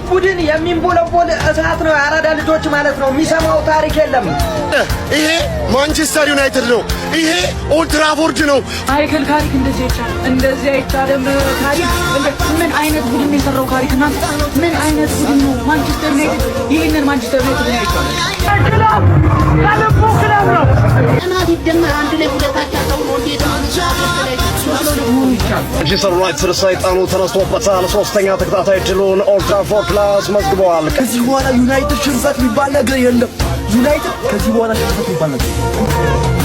ቡድን የሚንቦለቦል እሳት ነው። የአራዳ ልጆች ማለት ነው። የሚሰማው ታሪክ የለም። ይሄ ማንቸስተር ዩናይትድ ነው። ይሄ ኦልድትራፎርድ ነው። ማይክል ካሪክ እንደዚህ አይቻልም፣ እንደዚህ አይቻልም። ካሪክ ምን አይነት ቡድን ነው የሰራው? ካሪክ እናንተ ምን አይነት ቡድን ነው? ማንቸስተር ዩናይትድ ይህንን ማንቸስተር ዩናይትድ ነው አይቻልም። ክለብ ከልቡ ክለብ ነው። ሲደመር አንድ ላይ ሁለታቸው ነው። እንዴት ማንቸስተር ዩናይትድ ሰይጣኑ ተነስቶበታል። ሶስተኛ ተከታታይ ድሉን ኦልድትራፎርድ ላይ አስመዝግበዋል። ከዚህ በኋላ ዩናይትድ ሽንፈት የሚባል ነገር የለም። ዩናይትድ ከዚህ በኋላ ሽንፈት የሚባል ነገር የለም።